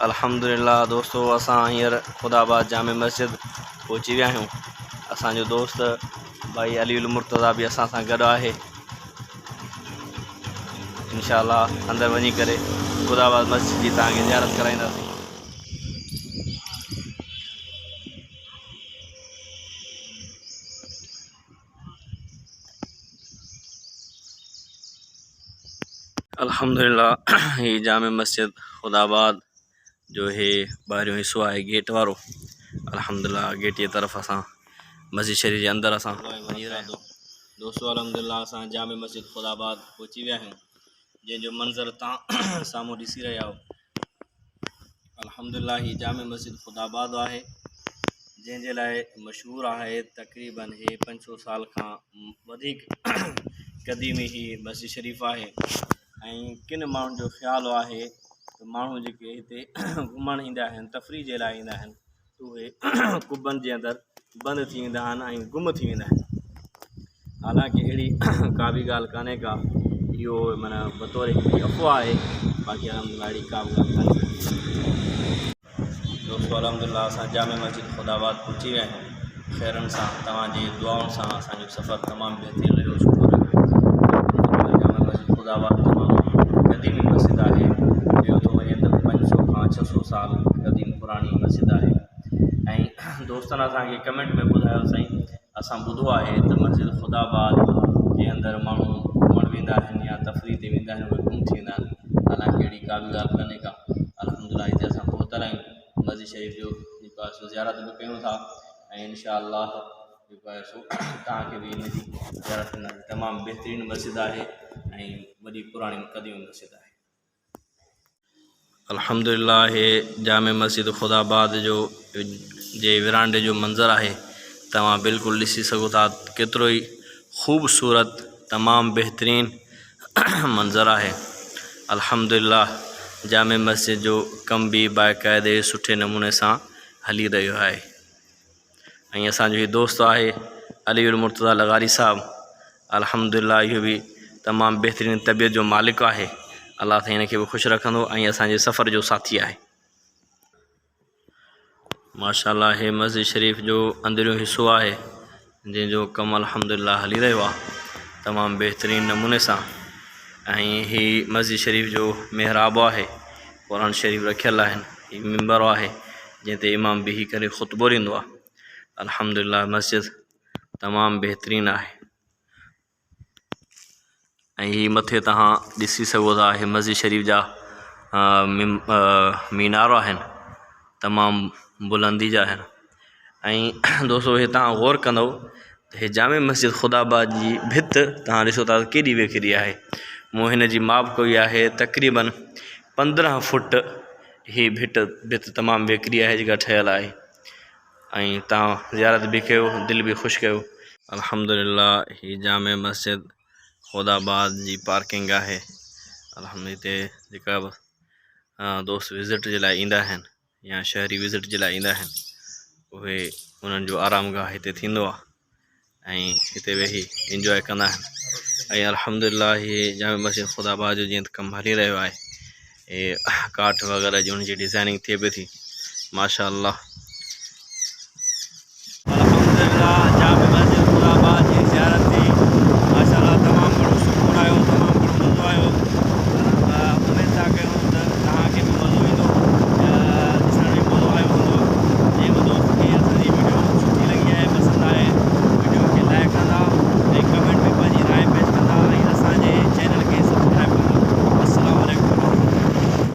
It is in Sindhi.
الحمدلله دوستو اسان هينئر خدا آباد جامع مسجد پهچي ويا آهيون. اسان جو دوست ڀائي علي المرتضيٰ به اسان سان گڏ آهي. انشاء الله اندر وڃي ڪري خدا آباد مسجد جي توهان کي زيارت ڪرائينداسين. الحمدلله هي جامع مسجد خدا آباد جو هي ٻاهريون حصو آهي گيٽ وارو الحمدلله گيٽ جي طرف اسان مسجد شريف جي اندر اسان وڃي رهيا آهيون دوستو الحمدلله اسان جامع مسجد خدا آباد پهچي ويا آهيون جنهن جو منظر تان سامهون ڏسي رهيا آهيو الحمدلله هي جامع مسجد خدا آباد آهي جنهن جي لاء مشهور آهي تقريبن هي پنج سو سال کان وڌيڪ قديمي هي مسجد شريف آهي ۽ ڪن ماڻهن جو خيال آهي ته ماڻهو جيڪي هتي گهمڻ ايندا آهن تفريح جي لاء ايندا آهن اهي قبن جي اندر بند ٿي ويندا آهن ۽ گم ٿي ويندا آهن حالانڪه اهڙي ڪا به ڳالهه ڪانهي ڪا اهو معنيٰ بطور هڪڙي افواهه آهي باقي الحمد لله اهڙي ڪا به ڳالهه ڪانهي. دوستو الحمد لله اسان جامع مسجد خدا آباد پهچي ويا آهيون خيرن سان توهان جي دعائن سان اسان جو سفر تمام بهترين رهيو سٺو رهيو جامع مسجد خدا آباد تمام قديمي مسجد آهي چيو ٿو وڃي ته پنج سو کان ڇهه سو سال قديم پراڻي مسجد آهي ۽ دوستن اسان کي ڪمينٽ ۾ ٻڌايو سائين اسان ٻڌو آهي ته مسجد خدا آباد جي اندر ماڻهو گهمڻ ويندا آهن يا تفريح تي ويندا آهن اهي گم ٿي ويندا آهن حالانڪه اهڙي ڪا به ڳالهه ڪانهي ڪا الحمد لله هتي اسان پهتل آهيون مسجد شريف جو جيڪو آهي سو زيارت به ڪيون ٿا ۽ انشاء الله جيڪو آهي سو توهان کي به ان جي زيارت ڪنداسين تمام بهترين مسجد آهي ۽ وڏي پراڻي قديم مسجد آهي. الحمدلله هي جامع مسجد خدا آباد جو جي ورانڊي جو منظر آهي توهان بلڪل ڏسي سگهو ٿا ڪيترو ئي خوبصورت تمام بهترين منظر آهي الحمدلله جامع مسجد جو ڪم به باقاعدي سٺي نموني سان هلي رهيو آهي ۽ اسان جو هي دوست آهي علي المرتضيٰ لغاري صاحب الحمد لله اهو به تمام بهترين طبيعت جو مالڪ آهي الله سائين هن کي به خوش رکندو ۽ اسان جي سفر جو ساٿي آهي ماشاء الله هي مسجد شريف جو اندريون حصو آهي جنهن جو ڪم الحمد لله هلي رهيو آهي تمام بهترين نموني سان ۽ هي مسجد شريف جو محراب آهي قرآن شريف رکيل آهن هي منبر آهي جنهن تي امام بيهي ڪري خطبو ڏيندو آهي الحمدلله مسجد تمام بهترين آهي ۽ هي مٿي تهان ڏسي سگهو ٿا هي مسجد شريف جا مينار آهن تمام بلندي جا آهن ۽ دوستو هي تهان غور ڪندو ته هي جامع مسجد خدا آباد جي ڀت تهان ڏسو ٿا ڪيڏي ويڪري آهي مون هن جي ماپ ڪئي آهي تقريبن 15 فوٽ هي ڀت ڀت تمام ويڪري آهي جيڪا ٺهيل آهي ۽ تهان زيارت به ڪيو دل به خوش ڪيو. الحمدلله هي جامع مسجد خدا آباد جي پارڪنگ آهي الحمد هتي جيڪا به دوست وزٽ جي لاء ايندا آهن يا شهري وزٽ جي لاء ايندا آهن اهي انهن جو آرام گاهه هتي ٿيندو آهي ۽ هتي ويهي انجواء ڪندا آهن ۽ الحمد لله هي جامع مسجد خدا آباد جو جيئن ته ڪم هلي رهيو آهي هي ڪاٺ وغيره جي ان جي ڊزائننگ ٿئي پئي ٿي ماشاء الله.